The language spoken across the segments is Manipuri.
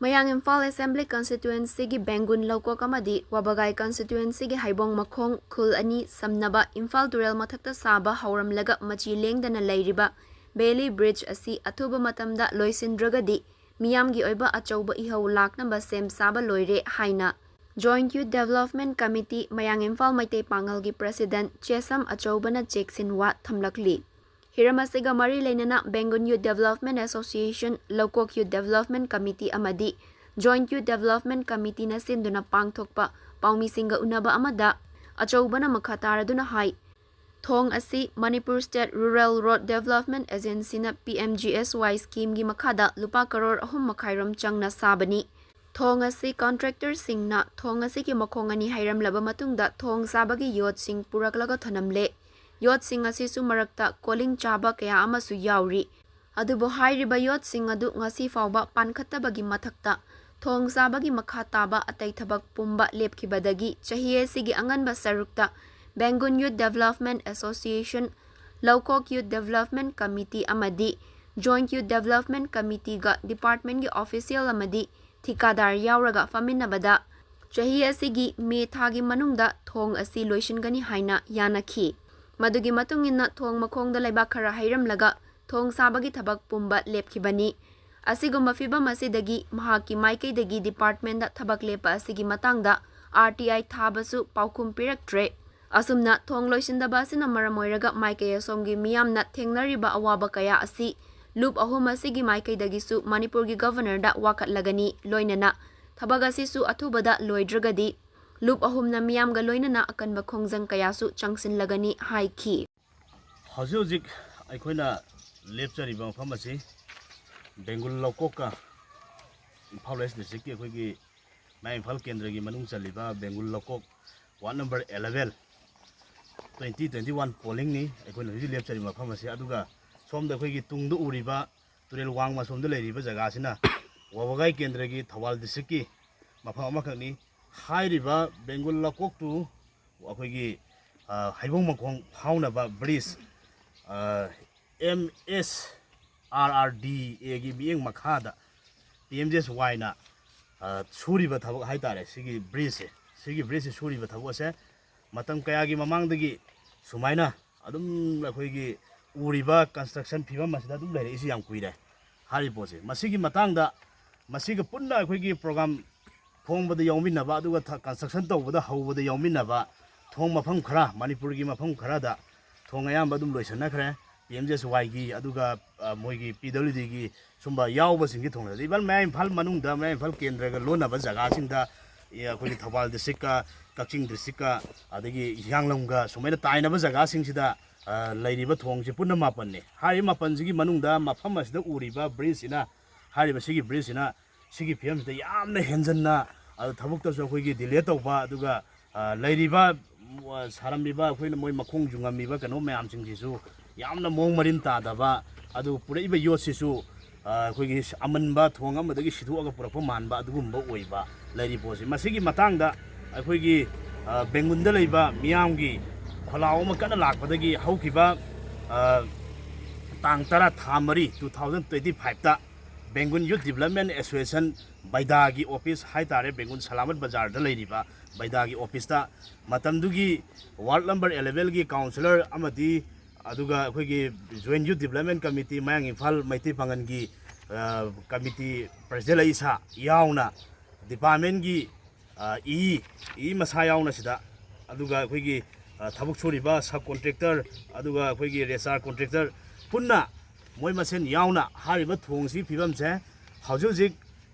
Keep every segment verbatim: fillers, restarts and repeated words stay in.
ꯃꯌꯥꯡ ꯏꯝꯐꯥꯜ Assembly Constituencyꯒꯤ ꯕꯦꯡꯒꯨꯟ ꯂꯧꯀꯣꯛ ꯑꯃꯗꯤ ꯋꯥꯕꯒꯥꯏ Constituencyꯒꯤ ꯍꯩꯕꯣꯡ ꯃꯈꯣꯡ ꯈꯨꯜ ꯑꯅꯤ ꯁꯝꯅꯕ ꯏꯝꯐꯥꯜ ꯇꯨꯔꯦꯜ ꯃꯊꯛꯇ ꯁꯥꯕ ꯍꯧꯔꯝꯂꯒ ꯃꯆꯤ ꯂꯦꯡꯗꯅ ꯂꯩꯔꯤꯕ Bailey Bridge ꯑꯁꯤ ꯑꯊꯨꯕ ꯃꯇꯝꯗ ꯂꯣꯏꯁꯤꯟꯗ꯭ꯔꯒꯗꯤ ꯃꯤꯌꯥꯝꯒꯤ ꯑꯣꯏꯕ ꯑꯆꯧꯕ ꯏꯍꯧ ꯂꯥꯛꯅꯕ ꯁꯦꯝ ꯁꯥꯕ ꯂꯣꯏꯔꯦ ꯍꯥꯏꯅ Joint Youth Development Committee ꯃꯌꯥꯡ ꯏꯝꯐꯥꯜ ꯃꯩꯇꯩ ꯄꯥꯉꯜꯒꯤ President ꯆꯦꯁꯝ ꯑꯆꯧꯕꯅ ꯆꯦꯛꯁꯤꯟꯋꯥ ꯊꯝꯂꯛꯂꯤ꯫ ꯍꯤꯔꯝ ꯑꯁꯤꯒ ꯃꯔꯤ ꯂꯩꯅꯅ ꯕꯦꯡꯒꯨꯟ Youth Development Association, ꯂꯧꯀꯣꯛ Youth Development Committee ꯑꯃꯗꯤ Joint Youth Development Committeeꯅ ꯁꯤꯟꯗꯨꯅ ꯄꯥꯡꯊꯣꯛꯄ ꯄꯥꯎꯃꯤꯁꯤꯡꯒ ꯎꯅꯕ ꯑꯃꯗ ꯑꯆꯧꯕꯅ ꯃꯈꯥ ꯇꯥꯔꯗꯨꯅ ꯍꯥꯏ, ꯊꯣꯡ ꯑꯁꯤ Manipur State Rural Road Development Agencyꯅ P M G S Y schemeꯒꯤ ꯃꯈꯥꯗ ꯂꯨꯄꯥ ꯀꯔꯣꯔ ꯑꯍꯨꯝ ꯃꯈꯥꯏꯔꯣꯝ ꯆꯪꯅ ꯁꯥꯕꯅꯤ꯫ ꯊꯣꯡ ꯑꯁꯤ contractorꯁꯤꯡꯅ ꯊꯣꯡ ꯑꯁꯤꯒꯤ ꯃꯈꯣꯡ ꯑꯅꯤ ꯍꯩꯔꯝꯂꯕ ꯃꯇꯨꯡꯗ ꯊꯣꯡ ꯁꯥꯕꯒꯤ ꯌꯣꯠꯁꯤꯡ ꯄꯨꯔꯛꯂꯒ ꯊꯅꯝꯂꯦ꯫ ꯌꯣꯠꯁꯤꯡ ꯑꯁꯤꯁꯨ ꯃꯔꯛꯇ ꯀꯣꯂꯤꯡ ꯆꯥꯕ ꯀꯌꯥ ꯑꯃꯁꯨ ꯌꯥꯎꯔꯤ꯫ ꯑꯗꯨꯕꯨ ꯍꯥꯏꯔꯤꯕ ꯌꯣꯠꯁꯤꯡ ꯑꯗꯨ ꯉꯁꯤ ꯐꯥꯎꯕ ꯄꯥꯟꯈꯠꯇꯕꯒꯤ ꯃꯊꯛꯇ ꯊꯣꯡ ꯁꯥꯕꯒꯤ ꯃꯈꯥ ꯇꯥꯕ ꯑꯇꯩ ꯊꯕꯛ ꯄꯨꯝꯕ ꯂꯦꯞꯈꯤꯕꯗꯒꯤ ꯆꯍꯤ ꯑꯁꯤꯒꯤ ꯑꯉꯟꯕ ꯁꯔꯨꯛꯇ ꯕꯦꯡꯒꯨꯟ Youth Development Association, ꯂꯧꯀꯣꯛ Youth Development Committee ꯑꯃꯗꯤ Joint Youth Development Committeeꯒ departmentꯀꯤ official ꯑꯃꯗꯤ ꯊꯤꯀꯥꯗꯥꯔ ꯌꯥꯎꯔꯒ ꯐꯝꯃꯤꯟꯅꯕꯗ ꯆꯍꯤ ꯑꯁꯤꯒꯤ ꯃꯦ ꯊꯥꯒꯤ ꯃꯅꯨꯡꯗ ꯊꯣꯡ ꯑꯁꯤ ꯂꯣꯏꯁꯤꯟꯒꯅꯤ ꯍꯥꯏꯅ ꯌꯥꯅꯈꯤ꯫ ꯃꯗꯨꯒꯤ ꯃꯇꯨꯡ ꯏꯟꯅ ꯊꯣꯡ ꯃꯈꯣꯡꯗ ꯂꯩꯕꯥꯛ ꯈꯔ ꯍꯩꯔꯝꯂꯒ ꯊꯣꯡ ꯁꯥꯕꯒꯤ ꯊꯕꯛ ꯄꯨꯝꯕ ꯂꯦꯞꯈꯤꯕꯅꯤ꯫ ꯑꯁꯤꯒꯨꯝꯕ ꯐꯤꯚꯝ ꯑꯁꯤꯗꯒꯤ ꯃꯍꯥꯛꯀꯤ ꯃꯥꯏꯀꯩꯗꯒꯤ departmentꯇ ꯊꯕꯛ ꯂꯦꯞꯄ ꯑꯁꯤꯒꯤ ꯃꯇꯥꯡꯗ R T I ꯊꯥꯕꯁꯨ ꯄꯥꯎꯈꯨꯝ ꯄꯤꯔꯛꯇ꯭ꯔꯦ꯫ ꯑꯁꯨꯝꯅ ꯊꯣꯡ ꯂꯣꯏꯁꯤꯟꯗꯕ ꯑꯁꯤꯅ ꯃꯔꯝ ꯑꯣꯏꯔꯒ ꯃꯥꯏꯀꯩ ꯑꯁꯣꯝꯒꯤ ꯃꯤꯌꯥꯝꯅ ꯊꯦꯡꯅꯔꯤꯕ ꯑꯋꯥꯕ ꯀꯌꯥ ꯑꯁꯤ ꯂꯨꯞ ꯑꯍꯨꯝ ꯑꯁꯤꯒꯤ ꯃꯥꯏꯀꯩꯗꯒꯤꯁꯨ ꯃꯅꯤꯄꯨꯔꯒꯤ Governorꯗ ꯋꯥꯀꯠꯂꯒꯅꯤ꯫ ꯂꯣꯏꯅꯅ ꯊꯕꯛ ꯑꯁꯤꯁꯨ ꯑꯊꯨꯕꯗ ꯂꯣꯏꯗ꯭ꯔꯒꯗꯤ ꯂꯨꯞ ꯑꯍꯨꯝꯅ ꯃꯤꯌꯥꯝꯒ ꯂꯣꯏꯅꯅ ꯑꯀꯟꯕ ꯈꯣꯡꯖꯪ ꯀꯌꯥꯁꯨ ꯆꯪꯁꯤꯜꯂꯒꯅꯤ ꯍꯥꯏꯈꯤ꯫ ꯍꯧꯖꯤꯛ ꯍꯧꯖꯤꯛ ꯑꯩꯈꯣꯏꯅ ꯂꯦꯞꯆꯔꯤꯕ ꯃꯐꯝ ꯑꯁꯤ ꯕꯦꯡꯒꯨꯜ ꯂꯧꯀꯣꯛꯀ ꯏꯝꯐꯥꯜ West Districtꯀꯤ ꯑꯩꯈꯣꯏꯒꯤ ꯃꯌꯥꯡ ꯏꯝꯐꯥꯜ ꯀꯦꯟꯗ꯭ꯔꯒꯤ ꯃꯅꯨꯡ ꯆꯜꯂꯤꯕ ꯕꯦꯡꯒꯨꯜ ꯂꯧꯀꯣꯛ ward number eleven, twenty twenty-one pollingꯅꯤ ꯑꯩꯈꯣꯏꯅ ꯍꯧꯖꯤꯛ ꯂꯦꯞꯆꯔꯤꯕ ꯃꯐꯝ ꯑꯁꯤ꯫ ꯑꯗꯨꯒ ꯁꯣꯝꯗ ꯑꯩꯈꯣꯏꯒꯤ ꯇꯨꯡꯗ ꯎꯔꯤꯕ ꯇꯨꯔꯦꯜ ꯋꯥꯡꯃ ꯁꯣꯝꯗ ꯂꯩꯔꯤꯕ ꯖꯒꯥ ꯑꯁꯤꯅ ꯋꯥꯕꯒꯥꯏ ꯀꯦꯟꯗ꯭ꯔꯒꯤ ꯊꯧꯕꯥꯜ districtꯀꯤ ꯃꯐꯝ ꯑꯃꯈꯛꯅꯤ꯫ ꯍꯥꯏꯔꯤꯕ ꯕꯦꯡꯒꯨꯜ ꯂꯧꯀꯣꯛꯇꯨ ꯑꯩꯈꯣꯏꯒꯤ, ꯑ, ꯍꯩꯕꯣꯡ ꯃꯈꯣꯡ ꯐꯥꯎꯅꯕ bridge, ꯑ, M S R R D Aꯒꯤ ꯃꯤꯠꯌꯦꯡ ꯃꯈꯥꯗ ꯄꯤ ꯑꯦꯝ ꯖꯤ ꯑꯦꯁ ꯋꯥꯏꯅ ꯁꯨꯔꯤꯕ ꯊꯕꯛ ꯍꯥꯏꯇꯥꯔꯦ, ꯁꯤꯒꯤ ꯕ꯭ꯔꯤꯖꯁꯦ, ꯁꯤꯒꯤ ꯕ꯭ꯔꯤꯖꯁꯦ ꯁꯨꯔꯤꯕ ꯊꯕꯛ ꯑꯁꯦ ꯃꯇꯝ ꯀꯌꯥꯒꯤ ꯃꯃꯥꯡꯗꯒꯤ ꯁꯨꯃꯥꯏꯅ ꯑꯗꯨꯝ ꯑꯩꯈꯣꯏꯒꯤ ꯎꯔꯤꯕ ꯀꯟꯁꯇ꯭ꯔꯛꯁꯟ ꯐꯤꯕꯝ ꯑꯁꯤꯗ ꯑꯗꯨꯝ ꯂꯩꯔꯛꯏꯁꯤ ꯌꯥꯝ ꯀꯨꯏꯔꯦ꯫ ꯍꯥꯏꯔꯤꯕ ꯄꯣꯠꯁꯦ, ꯃꯁꯤꯒꯤ ꯃꯇꯥꯡꯗ, ꯃꯁꯤꯒ ꯄꯨꯟꯅ ꯑꯩꯈꯣꯏꯒꯤ ꯄ꯭ꯔꯣꯒ꯭ꯔꯥꯝ ꯐꯣꯡꯕꯗ ꯌꯥꯎꯃꯤꯟꯅꯕ, ꯑꯗꯨꯒ ꯊ-, ꯀꯟꯁꯇ꯭ꯔꯛꯁꯟ ꯇꯧꯕꯗ ꯍꯧꯕꯗ ꯌꯥꯎꯃꯤꯟꯅꯕ ꯊꯣꯡ ꯃꯐꯝ ꯈꯔ, ꯃꯅꯤꯄꯨꯔꯒꯤ ꯃꯐꯝ ꯈꯔꯗ ꯊꯣꯡ ꯑꯌꯥꯝꯕ ꯑꯗꯨꯝ ꯂꯣꯏꯁꯤꯟꯅꯈ꯭ꯔꯦ꯫ ꯄꯤ ꯑꯦꯝ ꯖꯤ ꯑꯦꯁ ꯋꯥꯏꯒꯤ, ꯑꯗꯨꯒ, ꯑ, ꯃꯣꯏꯒꯤ ꯄꯤ ꯗꯕ꯭ꯂꯤꯎ ꯗꯤꯒꯤ ꯁꯨꯝꯕ ꯌꯥꯎꯕꯁꯤꯡꯒꯤ ꯊꯣꯡꯗ, even ꯃꯌꯥꯏ ꯏꯝꯐꯥꯜ ꯃꯅꯨꯡꯗ, ꯃꯌꯥꯏ ꯏꯝꯐꯥꯜ ꯀꯦꯟꯗ꯭ꯔꯒ ꯂꯣꯟꯅꯕ ꯖꯒꯥꯁꯤꯡꯗ, ꯑꯦ, ꯑꯩꯈꯣꯏꯒꯤ ꯊꯧꯕꯥꯜ ꯗꯤꯁꯇ꯭ꯔꯤꯛꯀ, ꯀꯛꯆꯤꯡ ꯗꯤꯁꯇ꯭ꯔꯤꯛꯀ, ꯑꯗꯒꯤ ꯍꯤꯌꯥꯡꯂꯝꯒ ꯁꯨꯃꯥꯏꯅ ꯇꯥꯏꯅꯕ ꯖꯒꯥꯁꯤꯡꯁꯤꯗ, ꯑ, ꯂꯩꯔꯤꯕ ꯊꯣꯡꯁꯤ ꯄꯨꯟꯅ ꯃꯥꯄꯟꯅꯤ꯫ ꯍꯥꯏꯔꯤꯕ ꯃꯥꯄꯟꯁꯤꯒꯤ ꯃꯅꯨꯡꯗ ꯃꯐꯝ ꯑꯁꯤꯗ ꯎꯔꯤꯕ ꯕ꯭ꯔꯤꯖꯁꯤꯅ, ꯍꯥꯏꯔꯤꯕ ꯁꯤꯒꯤ ꯕ꯭ꯔꯤꯖꯁꯤꯅ ꯁꯤꯒꯤ ꯐꯤꯕꯝꯁꯤꯗ ꯌꯥꯝꯅ ꯍꯦꯟꯖꯟꯅ, ꯑꯗꯨ ꯊꯕꯛꯇꯁꯨ ꯑꯩꯈꯣꯏꯒꯤ ꯗꯤꯂꯦ ꯇꯧꯕ, ꯑꯗꯨꯒ, ꯑ, ꯂꯩꯔꯤꯕ, ꯑ, ꯁꯥꯔꯝꯃꯤꯕ ꯑꯩꯈꯣꯏꯅ ꯃꯣꯏ ꯃꯈꯣꯡ ꯌꯨꯡꯉꯝꯃꯤꯕ ꯀꯩꯅꯣ ꯃꯌꯥꯝꯁꯤꯡꯁꯤꯁꯨ ꯌꯥꯝꯅ ꯃꯑꯣꯡ ꯃꯔꯤꯟ ꯇꯥꯗꯕ, ꯑꯗꯨ ꯄꯨꯔꯛꯏꯕ ꯌꯣꯠꯁꯤꯁꯨ, ꯑ, ꯑꯩꯈꯣꯏꯒꯤ ꯑꯃꯟꯕ ꯊꯣꯡ ꯑꯃꯗꯒꯤ ꯁꯤꯗꯣꯛꯑꯒ ꯄꯨꯔꯛꯄ ꯃꯥꯟꯕ ꯑꯗꯨꯒꯨꯝꯕ ꯑꯣꯏꯕ ꯂꯩꯔꯤ ꯄꯣꯠꯁꯤ꯫ ꯃꯁꯤꯒꯤ ꯃꯇꯥꯡꯗ ꯑꯩꯈꯣꯏꯒꯤ, ꯑ, ꯕꯦꯡꯒꯨꯟꯗ ꯂꯩꯕ ꯃꯤꯌꯥꯝꯒꯤ ꯈꯣꯜꯂꯥꯎ ꯑꯃ ꯀꯟꯅ ꯂꯥꯛꯄꯗꯒꯤ ꯍꯧꯈꯤꯕ, ꯑ, ꯇꯥꯡ ꯇꯔꯥ, ꯊꯥ ꯃꯔꯤ, two thousand twenty five ꯇ ꯕꯦꯡꯒꯨꯟ Youth Development Association ꯕꯩꯗꯥꯒꯤ ꯑꯣꯐꯤꯁ ꯍꯥꯏꯇꯥꯔꯦ, ꯕꯦꯡꯒꯨꯟ ꯁꯂꯥꯃꯠ ꯕꯖꯥꯔꯗ ꯂꯩꯔꯤꯕ ꯕꯩꯗꯥꯒꯤ ꯑꯣꯐꯤꯁꯇ ꯃꯇꯝꯗꯨꯒꯤ ꯋꯥꯔꯗ ꯅꯝꯕꯔ eleven ꯒꯤ ꯀꯥꯎꯟꯁꯤꯂꯔ ꯑꯃꯗꯤ ꯑꯗꯨꯒ ꯑꯩꯈꯣꯏꯒꯤ Joint Youth Development Committee, ꯃꯌꯥꯡ ꯏꯝꯐꯥꯜ ꯃꯩꯇꯩ ꯄꯥꯉꯜꯒꯤ, ꯑ, ꯀꯃꯤꯇꯤ ꯄ꯭ꯔꯁꯤꯗꯦꯟ ꯑꯩ ꯏꯁꯥ ꯌꯥꯎꯅ ꯗꯤꯄꯥꯔꯠꯃꯦꯟꯒꯤ, ꯑ, ꯏ, ꯏ ꯃꯁꯥ ꯌꯥꯎꯅ ꯁꯤꯗ, ꯑꯗꯨꯒ ꯑꯩꯈꯣꯏꯒꯤ, ꯑ, ꯊꯕꯛ ꯁꯨꯔꯤꯕ ꯁꯕ ꯀꯣꯟꯇ꯭ꯔꯦꯛꯇꯔ, ꯑꯗꯨꯒ ꯑꯩꯈꯣꯏꯒꯤ ꯔꯦꯁꯇꯥꯔ ꯀꯣꯟꯇ꯭ꯔꯦꯛꯇꯔ ꯄꯨꯟꯅ ꯃꯣꯏ ꯃꯁꯦꯟ ꯌꯥꯎꯅ ꯍꯥꯏꯔꯤꯕ ꯊꯣꯡꯁꯤ ꯐꯤꯕꯝꯁꯦ ꯍꯧꯖꯤꯛ ꯍꯧꯖꯤꯛ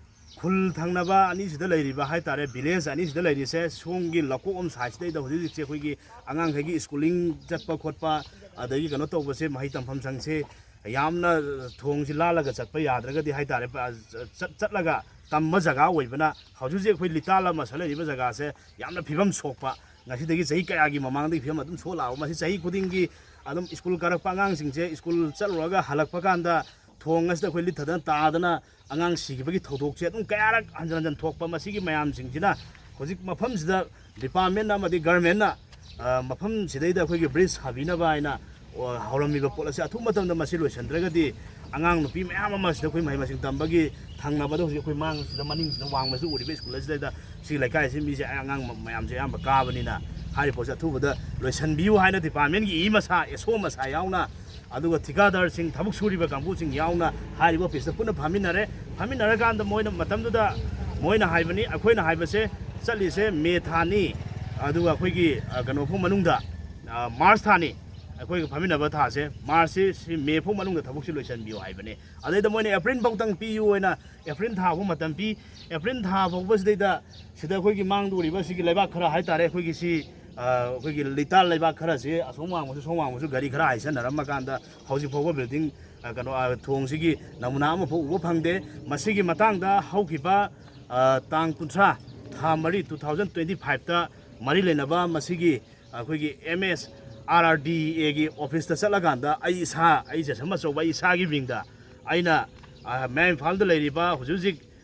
ꯈꯨꯜ ꯊꯪꯅꯕ ꯑꯅꯤꯁꯤꯗ ꯂꯩꯔꯤꯕ ꯍꯥꯏꯇꯥꯔꯦ, ꯚꯤꯂꯦꯖ ꯑꯅꯤꯁꯤꯗ ꯂꯩꯔꯤꯁꯦ, ꯁꯣꯝꯒꯤ ꯂꯧꯀꯣꯛ ꯑꯃ ꯁꯥꯏꯁꯤꯗꯩꯗ ꯍꯧꯖꯤꯛ ꯍꯧꯖꯤꯛꯁꯦ ꯑꯩꯈꯣꯏꯒꯤ ꯑꯉꯥꯡꯈꯩꯒꯤ ꯁ꯭ꯀꯨꯂꯤꯡ ꯆꯠꯄ ꯈꯣꯠꯄ, ꯑꯗꯒꯤ ꯀꯩꯅꯣ ꯇꯧꯕꯁꯦ, ꯃꯍꯩ ꯇꯝꯐꯝ ꯁꯪꯁꯦ ꯌꯥꯝꯅ ꯊꯣꯡꯁꯤ ꯂꯥꯜꯂꯒ ꯆꯠꯄ ꯌꯥꯗ꯭ꯔꯒꯗꯤ ꯍꯥꯏꯇꯥꯔꯦ, ꯄ-, ꯆꯠ-, ꯆꯠꯂꯒ ꯇꯝꯕ ꯖꯒꯥ ꯑꯣꯏꯕꯅ ꯍꯧꯖꯤꯛ ꯍꯧꯖꯤꯛ ꯑꯩꯈꯣꯏ ꯂꯤꯇꯥꯜ ꯑꯃ ꯁꯥ ꯂꯩꯔꯤꯕ ꯖꯒꯥꯁꯦ ꯌꯥꯝꯅ ꯐꯤꯕꯝ ꯁꯣꯛꯄ, ꯉꯁꯤꯗꯒꯤ ꯆꯍꯤ ꯀꯌꯥꯒꯤ ꯃꯃꯥꯡꯗꯒꯤ ꯐꯤꯕꯝ ꯑꯗꯨꯝ ꯁꯣꯛꯂꯛꯑꯕ, ꯃꯁꯤ ꯆꯍꯤ ꯈꯨꯗꯤꯡꯒꯤ ꯑꯗꯨꯝ ꯁ꯭ꯀꯨꯜ ꯀꯥꯔꯛꯄ ꯑꯉꯥꯡꯁꯤꯡꯁꯦ ꯁ꯭ꯀꯨꯜ ꯆꯠꯂꯨꯔꯒ ꯍꯜꯂꯛꯄ ꯀꯥꯟꯗ ꯊꯣꯡ ꯑꯁꯤꯗ ꯑꯩꯈꯣꯏ ꯂꯤꯠꯊꯗꯅ ꯇꯥꯗꯅ ꯑꯉꯥꯡ ꯁꯤꯈꯤꯕꯒꯤ ꯊꯧꯗꯣꯛꯁꯦ ꯑꯗꯨꯝ ꯀꯌꯥꯔꯛ ꯍꯟꯖꯤꯟ ꯍꯟꯖꯤꯟ ꯊꯣꯛꯄ꯫ ꯃꯁꯤꯒꯤ ꯃꯌꯥꯝꯁꯤꯡꯁꯤꯅ ꯍꯧꯖꯤꯛ ꯃꯐꯝꯁꯤꯗ ꯗꯤꯄꯥꯔꯠꯃꯦꯟ ꯑꯃꯗꯤ ꯒꯔꯃꯦꯟꯅ, ꯑ, ꯃꯐꯝꯁꯤꯗꯩꯗ ꯑꯩꯈꯣꯏꯒꯤ ꯕ꯭ꯔꯤꯖ ꯁꯥꯕꯤꯅꯕ ꯍꯥꯏꯅ, ꯑ, ꯍꯧꯔꯝꯃꯤꯕ ꯄꯣꯠ ꯑꯁꯤ ꯑꯊꯨꯕ ꯃꯇꯝꯗ ꯃꯁꯤ ꯂꯣꯏꯁꯤꯟꯗ꯭ꯔꯒꯗꯤ ꯑꯉꯥꯡ ꯅꯨꯄꯤ ꯃꯌꯥꯝ ꯑꯃ ꯁꯤꯗ ꯑꯩꯈꯣꯏ ꯃꯍꯩ ꯃꯁꯤꯡ ꯇꯝꯕꯒꯤ ꯊꯪꯅꯕꯗ ꯍꯧꯖꯤꯛ ꯑꯩꯈꯣꯏ ꯃꯥꯡꯁꯤꯗ, ꯃꯅꯤꯡꯁꯤꯗ ꯋꯥꯡꯃꯁꯨ ꯎꯔꯤꯕ ꯁ꯭ꯀꯨꯜ ꯑꯁꯤꯗꯩꯗ ꯁꯤ ꯂꯩꯀꯥꯏꯁꯤ ꯃꯤꯁꯦ ꯑꯉꯥꯡ ꯃꯌꯥꯝꯁꯦ ꯑꯌꯥꯝꯕ ꯀꯥꯕꯅꯤꯅ ꯍꯥꯏꯔꯤꯕ ꯄꯣꯠꯁꯦ ꯑꯊꯨꯕꯗ ꯂꯣꯏꯁꯤꯟꯕꯤꯌꯨ ꯍꯥꯏꯅ ꯗꯤꯄꯥꯔꯠꯃꯦꯟꯒꯤ ꯏ ꯃꯁꯥ, ꯑꯦꯁ ꯑꯣ ꯃꯁꯥ ꯌꯥꯎꯅ, ꯑꯗꯨꯒ ꯊꯤꯀꯥꯗꯥꯔꯁꯤꯡ, ꯊꯕꯛ ꯁꯨꯔꯤꯕ ꯀꯥꯡꯕꯨꯁꯤꯡ ꯌꯥꯎꯅ ꯍꯥꯏꯔꯤꯕ ꯑꯣꯐꯤꯁꯇ ꯄꯨꯟꯅ ꯐꯝꯃꯤꯟꯅꯔꯦ꯫ ꯐꯝꯃꯤꯟꯅꯔꯀꯥꯟꯗ ꯃꯣꯏꯅ ꯃꯇꯝꯗꯨꯗ ꯃꯣꯏꯅ ꯍꯥꯏꯕꯅꯤ, ꯑꯩꯈꯣꯏꯅ ꯍꯥꯏꯕꯁꯦ ꯆꯠꯂꯤꯁꯦ ꯃꯦ ꯊꯥꯅꯤ, ꯑꯗꯨꯒ ꯑꯩꯈꯣꯏꯒꯤ, ꯑ, ꯀꯩꯅꯣ ꯐꯥꯎ ꯃꯅꯨꯡꯗ, ꯑ, ꯃꯥꯔꯆ ꯊꯥꯅꯤ, ꯑꯩꯈꯣꯏꯒ ꯐꯝꯃꯤꯟꯅꯕ ꯊꯥꯁꯦ ꯃꯥꯔꯆꯁꯤ, ꯁꯤ ꯃꯦ ꯐꯥꯎ ꯃꯅꯨꯡꯗ ꯊꯕꯛꯁꯤ ꯂꯣꯏꯁꯤꯟꯕꯤꯌꯨ ꯍꯥꯏꯕꯅꯤ꯫ ꯑꯗꯩꯗ ꯃꯣꯏꯅ ꯑꯦꯄ꯭ꯔꯤꯜ ꯐꯥꯎꯇꯪ ꯄꯤꯌꯨ ꯍꯥꯏꯅ ꯑꯦꯄ꯭ꯔꯤꯜ ꯊꯥ ꯐꯥꯎ ꯃꯇꯝ ꯄꯤ꯫ ꯑꯦꯄ꯭ꯔꯤꯜ ꯊꯥ ꯐꯥꯎꯕꯁꯤꯗꯩꯗ ꯁꯤꯗ ꯑꯩꯈꯣꯏꯒꯤ ꯃꯥꯡꯗ ꯎꯔꯤꯕ ꯁꯤꯒꯤ ꯂꯩꯕꯥꯛ ꯈꯔ ꯍꯥꯏꯇꯥꯔꯦ, ꯑꯩꯈꯣꯏꯒꯤ ꯁꯤ, ꯑ, ꯑꯩꯈꯣꯏꯒꯤ ꯂꯩꯇꯥ ꯂꯩꯕꯥꯛ ꯈꯔꯁꯦ ꯑꯁꯣꯝ ꯋꯥꯡꯃꯁꯨ ꯁꯣꯝ ꯋꯥꯡꯃꯁꯨ ꯒꯥꯔꯤ ꯈꯔ ꯍꯥꯏꯁꯟꯅꯔꯝꯃ ꯀꯥꯟꯗ ꯍꯧꯖꯤꯛ ꯐꯥꯎꯕ ꯕꯤꯜꯗꯤꯡ, ꯑ, ꯀꯩꯅꯣ, ꯑ, ꯊꯣꯡꯁꯤꯒꯤ ꯅꯃꯨꯅꯥ ꯑꯃꯐꯥꯎ ꯎꯕ ꯐꯪꯗꯦ꯫ ꯃꯁꯤꯒꯤ ꯃꯇꯥꯡꯗ ꯍꯧꯈꯤꯕ, ꯑ, ꯇꯥꯡ ꯀꯨꯟꯊ꯭ꯔꯥ, ꯊꯥ ꯃꯔꯤ, two thousand twenty five ꯇ ꯃꯔꯤ ꯂꯩꯅꯕ ꯃꯁꯤꯒꯤ ꯑꯩꯈꯣꯏꯒꯤ ꯑꯦꯝ ꯑꯦꯁ ꯑꯥꯔ ꯑꯥꯔ ꯗꯤ ꯑꯦꯒꯤ ꯑꯣꯐꯤꯁꯇ ꯆꯠꯂꯀꯥꯟꯗ ꯑꯏꯁꯥ, ꯑꯩ ꯖꯦꯁꯝ ꯑꯆꯧꯕ, ꯏꯁꯥꯒꯤ ꯃꯤꯡꯗ ꯑꯩꯅ, ꯑ, ꯃꯌꯥꯏ ꯏꯝꯐꯥꯜꯗ ꯂꯩꯔꯤꯕ ꯍꯧꯖꯤꯛ ꯍꯧꯖꯤꯛ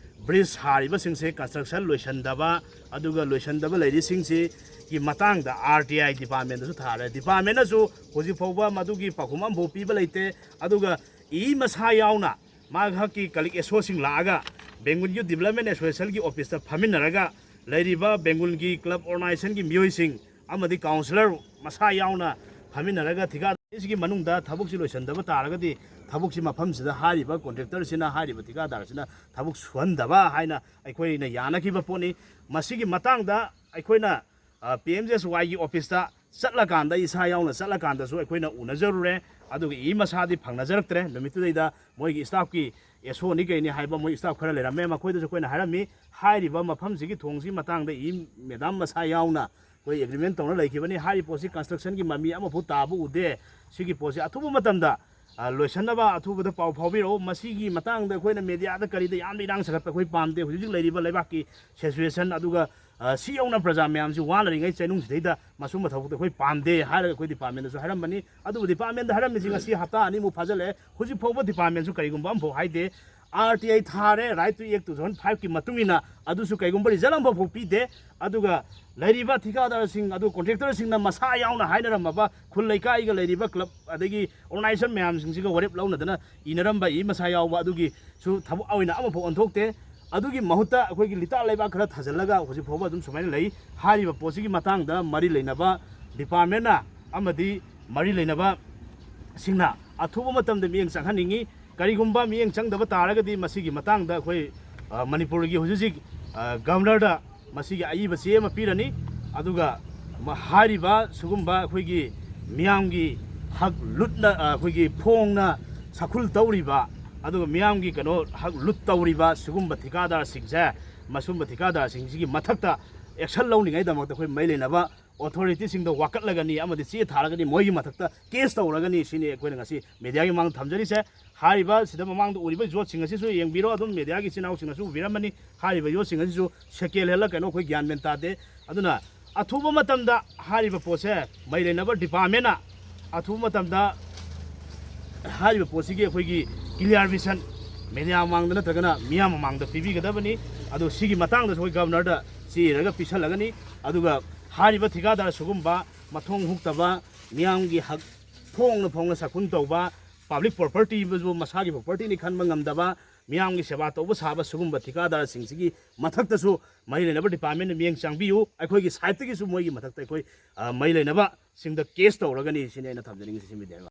ꯕ꯭ꯔꯤꯖ ꯁꯥꯔꯤꯕꯁꯤꯡꯁꯦ ꯀꯟꯁꯇ꯭ꯔꯛꯁꯟ ꯂꯣꯏꯁꯤꯟꯗꯕ, ꯑꯗꯨꯒ ꯂꯣꯏꯁꯤꯟꯗꯕ ꯂꯩꯔꯤꯁꯤꯡꯁꯤꯒꯤ ꯃꯇꯥꯡꯗ ꯑꯥꯔ ꯇꯤ ꯑꯥꯏ ꯗꯤꯄꯥꯔꯠꯃꯦꯟꯗꯁꯨ ꯊꯥꯔꯦ꯫ ꯗꯤꯄꯥꯔꯠꯃꯦꯟꯅꯁꯨ ꯍꯧꯖꯤꯛ ꯐꯥꯎꯕ ꯃꯗꯨꯒꯤ ꯄꯥꯎꯈꯨꯝ ꯑꯃꯐꯥꯎ ꯄꯤꯕ ꯂꯩꯇꯦ꯫ ꯑꯗꯨꯒ ꯏ ꯃꯁꯥ ꯌꯥꯎꯅ ꯃꯍꯥꯛꯀꯤ ꯀꯂꯤꯛ ꯑꯦꯁ ꯑꯣꯁꯤꯡ ꯂꯥꯛꯑꯒ ꯕꯦꯡꯒꯨꯜꯒꯤ ꯗꯤꯕꯂꯞꯃꯦꯟ ꯑꯦꯁꯣꯁꯤꯌꯦꯁꯟꯒꯤ ꯑꯣꯐꯤꯁꯇ ꯐꯝꯃꯤꯟꯅꯔꯒ ꯂꯩꯔꯤꯕ ꯕꯦꯡꯒꯨꯜꯒꯤ ꯀ꯭ꯂꯕ ꯑꯣꯔꯒꯅꯥꯏꯖꯦꯁꯟꯒꯤ ꯃꯤꯑꯣꯏꯁꯤꯡ ꯑꯃꯗꯤ ꯀꯥꯎꯟꯁꯤꯂꯔ ꯃꯁꯥ ꯌꯥꯎꯅ ꯐꯝꯃꯤꯟꯅꯔꯒ ꯊꯤꯀꯥꯗꯥꯔꯁꯤꯒꯤ ꯃꯅꯨꯡꯗ ꯊꯕꯛꯁꯤ ꯂꯣꯏꯁꯤꯟꯗꯕ ꯇꯥꯔꯒꯗꯤ ꯊꯕꯛꯁꯤ ꯃꯐꯝꯁꯤꯗ ꯍꯥꯏꯔꯤꯕ ꯀꯣꯟꯇ꯭ꯔꯦꯛꯇꯔꯁꯤꯅ, ꯍꯥꯏꯔꯤꯕ ꯊꯤꯀꯥꯗꯥꯔꯁꯤꯅ ꯊꯕꯛ ꯁꯨꯍꯟꯗꯕ ꯍꯥꯏꯅ ꯑꯩꯈꯣꯏꯅ ꯌꯥꯅꯈꯤꯕ ꯄꯣꯠꯅꯤ꯫ ꯃꯁꯤꯒꯤ ꯃꯇꯥꯡꯗ ꯑꯩꯈꯣꯏꯅ, ꯑ, ꯄꯤ ꯑꯦꯝ ꯖꯤ ꯑꯦꯁ ꯋꯥꯏꯒꯤ ꯑꯣꯐꯤꯁꯇ ꯆꯠꯂꯀꯥꯟꯗ, ꯏꯁꯥ ꯌꯥꯎꯅ ꯆꯠꯂꯀꯥꯟꯗꯁꯨ ꯑꯩꯈꯣꯏꯅ ꯎꯅꯖꯔꯨꯔꯦ꯫ ꯑꯗꯨꯒ ꯏ ꯃꯁꯥꯗꯤ ꯐꯪꯅꯖꯔꯛꯇ꯭ꯔꯦ꯫ ꯅꯨꯃꯤꯠꯇꯨꯗꯩꯗ ꯃꯣꯏꯒꯤ ꯁ꯭ꯇꯥꯐꯀꯤ ꯑꯦꯁ ꯑꯣꯅꯤ ꯀꯩꯅꯤ ꯍꯥꯏꯕ ꯃꯣꯏ ꯁ꯭ꯇꯥꯐ ꯈꯔ ꯂꯩꯔꯝꯃꯦ꯫ ꯃꯈꯣꯏꯗꯁꯨ ꯑꯩꯈꯣꯏꯅ ꯍꯥꯏꯔꯝꯃꯤ, ꯍꯥꯏꯔꯤꯕ ꯃꯐꯝꯁꯤꯒꯤ ꯊꯣꯡꯁꯤ ꯃꯇꯥꯡꯗ ꯏ ꯃꯦꯗꯥꯝ ꯃꯁꯥ ꯌꯥꯎꯅ ꯑꯩꯈꯣꯏ ꯑꯦꯒ꯭ꯔꯤꯃꯦꯟ ꯇꯧꯅ ꯂꯩꯈꯤꯕꯅꯤ꯫ ꯍꯥꯏꯔꯤꯕ ꯄꯣꯠꯁꯤ ꯀꯟꯁꯇ꯭ꯔꯛꯁꯟꯒꯤ ꯃꯃꯤ ꯑꯃꯐꯥꯎ ꯇꯥꯕ ꯎꯗꯦ꯫ ꯁꯤꯒꯤ ꯄꯣꯠꯁꯤ ꯑꯊꯨꯕ ꯃꯇꯝꯗ, ꯑ, ꯂꯣꯏꯁꯤꯟꯅꯕ ꯑꯊꯨꯕꯗ ꯄꯥꯎ ꯐꯥꯎꯕꯤꯔꯛꯎ꯫ ꯃꯁꯤꯒꯤ ꯃꯇꯥꯡꯗ ꯑꯩꯈꯣꯏꯅ ꯃꯦꯗꯤꯌꯥꯗ ꯀꯔꯤꯗ ꯌꯥꯝꯅ ꯏꯔꯥꯡ ꯁꯥꯒꯠꯄ ꯑꯩꯈꯣꯏ ꯄꯥꯝꯗꯦ꯫ ꯍꯧꯖꯤꯛ ꯍꯧꯖꯤꯛ ꯂꯩꯔꯤꯕ ꯂꯩꯕꯥꯛꯀꯤ ꯁꯤꯆꯨꯋꯦꯁꯟ, ꯑꯗꯨꯒ, ꯑ, ꯁꯤ ꯌꯧꯅ ꯄ꯭ꯔꯖꯥ ꯃꯌꯥꯝꯁꯤ ꯋꯥꯅꯔꯤꯉꯩ ꯆꯩꯅꯨꯡꯁꯤꯗꯩꯗ ꯃꯁꯨꯝꯕ ꯊꯕꯛꯇꯣ ꯑꯩꯈꯣꯏ ꯄꯥꯝꯗꯦ ꯍꯥꯏꯔꯒ ꯑꯩꯈꯣꯏ ꯗꯤꯄꯥꯔꯠꯃꯦꯟꯗꯁꯨ ꯍꯥꯏꯔꯝꯕꯅꯤ꯫ ꯑꯗꯨꯕꯨ ꯗꯤꯄꯥꯔꯠꯃꯦꯟꯗ ꯍꯥꯏꯔꯝꯃꯤꯁꯤ ꯉꯁꯤ ꯍꯞꯇꯥ ꯑꯅꯤꯃꯨꯛ ꯐꯥꯖꯤꯜꯂꯛꯑꯦ, ꯍꯧꯖꯤꯛ ꯐꯥꯎꯕ ꯗꯤꯄꯥꯔꯠꯃꯦꯟꯁꯨ ꯀꯔꯤꯒꯨꯝꯕ ꯑꯃꯐꯥꯎ ꯍꯥꯏꯗꯦ꯫ ꯑꯥꯔ ꯇꯤ ꯑꯥꯏ ꯊꯥꯔꯦ, Right to Act two thousand five ꯀꯤ ꯃꯇꯨꯡ ꯏꯟꯅ, ꯑꯗꯨꯁꯨ ꯀꯩꯒꯨꯝꯕ ꯔꯤꯖꯜ ꯑꯃꯐꯥꯎ ꯄꯤꯗꯦ꯫ ꯑꯗꯨꯒ ꯂꯩꯔꯤꯕ ꯊꯤꯀꯥꯗꯥꯔꯁꯤꯡ ꯑꯗꯨ, ꯀꯣꯟꯇ꯭ꯔꯦꯛꯇꯔꯁꯤꯡꯅ ꯃꯁꯥ ꯌꯥꯎꯅ ꯍꯥꯏꯅꯔꯝꯃꯕ, ꯈꯨꯜ ꯂꯩꯀꯥꯏꯒ ꯂꯩꯔꯤꯕ ꯀ꯭ꯂꯕ ꯑꯗꯒꯤ ꯑꯣꯔꯒꯅꯥꯏꯖꯦꯁꯟ ꯃꯌꯥꯝꯁꯤꯡꯁꯤꯒ ꯋꯥꯔꯦꯞ ꯂꯧꯅꯗꯅ ꯏꯅꯔꯝꯕ ꯏ ꯃꯁꯥ ꯌꯥꯎꯕ, ꯑꯗꯨꯒꯤꯁꯨ ꯊꯕꯛ ꯑꯣꯏꯅ ꯑꯃꯐꯥꯎ ꯑꯣꯟꯊꯣꯛꯇꯦ꯫ ꯑꯗꯨꯒꯤ ꯃꯍꯨꯠꯇ ꯑꯩꯈꯣꯏꯒꯤ ꯂꯤꯇꯥ ꯂꯩꯕꯥꯛ ꯈꯔ ꯊꯥꯖꯤꯜꯂꯒ ꯍꯧꯖꯤꯛ ꯐꯥꯎꯕ ꯑꯗꯨꯝ ꯁꯨꯃꯥꯏꯅ ꯂꯩ꯫ ꯍꯥꯏꯔꯤꯕ ꯄꯣꯠꯁꯤꯒꯤ ꯃꯇꯥꯡꯗ ꯃꯔꯤ ꯂꯩꯅꯕ ꯗꯤꯄꯥꯔꯠꯃꯦꯟꯅ ꯑꯃꯗꯤ ꯃꯔꯤ ꯂꯩꯅꯕꯁꯤꯡꯅ ꯑꯊꯨꯕ ꯃꯇꯝꯗ ꯃꯤꯠꯌꯦꯡ ꯆꯪꯍꯟꯅꯤꯡꯉꯤ꯫ ꯀꯔꯤꯒꯨꯝꯕ ꯃꯤꯠꯌꯦꯡ ꯆꯪꯗꯕ ꯇꯥꯔꯒꯗꯤ ꯃꯁꯤꯒꯤ ꯃꯇꯥꯡꯗ ꯑꯩꯈꯣꯏ, ꯑ, ꯃꯅꯤꯄꯨꯔꯒꯤ ꯍꯧꯖꯤꯛ ꯍꯧꯖꯤꯛ, ꯑ, ꯒꯕꯔꯅꯔꯗ ꯃꯁꯤꯒꯤ ꯑꯏꯕ ꯆꯦ ꯑꯃ ꯄꯤꯔꯅꯤ꯫ ꯑꯗꯨꯒ ꯃ-, ꯍꯥꯏꯔꯤꯕ ꯁꯤꯒꯨꯝꯕ ꯑꯩꯈꯣꯏꯒꯤ ꯃꯤꯌꯥꯝꯒꯤ ꯍꯛ ꯂꯨꯠꯅ, ꯑ, ꯑꯩꯈꯣꯏꯒꯤ ꯐꯣꯡꯅ ꯁꯥꯈꯨꯜ ꯇꯧꯔꯤꯕ, ꯑꯗꯨꯒ ꯃꯤꯌꯥꯝꯒꯤ ꯀꯩꯅꯣ ꯍꯛ ꯂꯨꯠ ꯇꯧꯔꯤꯕ ꯁꯤꯒꯨꯝꯕ ꯊꯤꯀꯥꯗꯥꯔꯁꯤꯡꯁꯦ, ꯃꯁꯨꯝꯕ ꯊꯤꯀꯥꯗꯥꯔꯁꯤꯡꯁꯤꯒꯤ ꯃꯊꯛꯇ ꯑꯦꯛꯁꯟ ꯂꯧꯅꯤꯡꯉꯥꯏꯗꯃꯛꯇ ꯑꯩꯈꯣꯏ ꯃꯔꯤ ꯂꯩꯅꯕ ꯑꯣꯊꯣꯔꯤꯇꯤꯁꯤꯡꯗ ꯋꯥꯀꯠꯂꯒꯅꯤ ꯑꯃꯗꯤ ꯆꯦ ꯊꯥꯔꯒꯅꯤ, ꯃꯣꯏꯒꯤ ꯃꯊꯛꯇ ꯀꯦꯁ ꯇꯧꯔꯒꯅꯤ꯫ ꯁꯤꯅꯤ ꯑꯩꯈꯣꯏꯅ ꯉꯁꯤ ꯃꯦꯗꯤꯌꯥꯒꯤ ꯃꯃꯥꯡꯗ ꯊꯝꯖꯔꯤꯁꯦ꯫ ꯍꯥꯏꯔꯤꯕ ꯁꯤꯗ ꯃꯃꯥꯡꯗ ꯎꯔꯤꯕ ꯌꯣꯠꯁꯤꯡ ꯑꯁꯤꯁꯨ ꯌꯦꯡꯕꯤꯔꯣ, ꯑꯗꯨꯝ ꯃꯦꯗꯤꯌꯥꯒꯤ ꯏꯆꯤꯟ ꯏꯅꯥꯎꯁꯤꯡꯅꯁꯨ ꯎꯕꯤꯔꯝꯃꯅꯤ꯫ ꯍꯥꯏꯔꯤꯕ ꯌꯣꯠꯁꯤꯡ ꯑꯁꯤꯁꯨ ꯁꯦꯀꯦꯟ ꯍꯦꯟꯂ ꯀꯩꯅꯣ ꯑꯩꯈꯣꯏ ꯒ꯭ꯌꯥꯟ ꯃꯦꯟ ꯇꯥꯗꯦ꯫ ꯑꯗꯨꯅ ꯑꯊꯨꯕ ꯃꯇꯝꯗ ꯍꯥꯏꯔꯤꯕ ꯄꯣꯠꯁꯦ ꯃꯔꯤ ꯂꯩꯅꯕ ꯗꯤꯄꯥꯔꯠꯃꯦꯟꯅ ꯑꯊꯨꯕ ꯃꯇꯝꯗ ꯍꯥꯏꯔꯤꯕ ꯄꯣꯠꯁꯤꯒꯤ ꯑꯩꯈꯣꯏꯒꯤ ꯀ꯭ꯂꯤꯌꯥꯔ ꯚꯤꯖꯟ ꯃꯦꯗꯤꯌꯥ ꯃꯃꯥꯡꯗ ꯅꯠꯇ꯭ꯔꯒꯅ ꯃꯤꯌꯥꯝ ꯃꯃꯥꯡꯗ ꯄꯤꯕꯤꯒꯗꯕꯅꯤ꯫ ꯑꯗꯣ ꯁꯤꯒꯤ ꯃꯇꯥꯡꯗꯁꯨ ꯑꯩꯈꯣꯏ ꯒꯕꯔꯅꯔꯗ ꯆꯦ ꯏꯔꯒ ꯄꯤꯁꯜꯂꯒꯅꯤ꯫ ꯑꯗꯨꯒ ꯍꯥꯏꯔꯤꯕ ꯊꯤꯀꯥꯗꯥꯔ ꯁꯤꯒꯨꯝꯕ ꯃꯊꯣꯡ ꯍꯨꯛꯇꯕ, ꯃꯤꯌꯥꯝꯒꯤ ꯍꯛ ꯐꯣꯡꯅ ꯐꯣꯡꯅ ꯁꯥꯈꯨꯟ ꯇꯧꯕ, ꯄꯕ꯭ꯂꯤꯛ ꯄ꯭ꯔꯣꯄꯔꯇꯤꯕꯨ ꯃꯁꯥꯒꯤ ꯄ꯭ꯔꯣꯄꯔꯇꯤꯅꯤ ꯈꯟꯕ ꯉꯝꯗꯕ, ꯃꯤꯌꯥꯝꯒꯤ ꯁꯦꯕꯥ ꯇꯧꯕ ꯁꯥꯕ ꯁꯤꯒꯨꯝꯕ ꯊꯤꯀꯥꯗꯥꯔꯁꯤꯡꯁꯤꯒꯤ ꯃꯊꯛꯇꯁꯨ ꯃꯔꯤ ꯂꯩꯅꯕ ꯗꯤꯄꯥꯔꯠꯃꯦꯟꯅ ꯃꯤꯠꯌꯦꯡ ꯆꯪꯕꯤꯌꯨ꯫ ꯑꯩꯈꯣꯏꯒꯤ ꯁꯥꯏꯠꯇꯒꯤꯁꯨ ꯃꯣꯏꯒꯤ ꯃꯊꯛꯇ ꯑꯩꯈꯣꯏ, ꯑ, ꯃꯔꯤ ꯂꯩꯅꯕꯁꯤꯡꯗ ꯀꯦꯁ ꯇꯧꯔꯒꯅꯤ꯫ ꯁꯤꯅꯤ ꯑꯩꯅ ꯊꯝꯖꯅꯤꯡꯉꯤꯁꯤ ꯁꯤ ꯃꯦꯗꯤꯌꯥꯒꯤ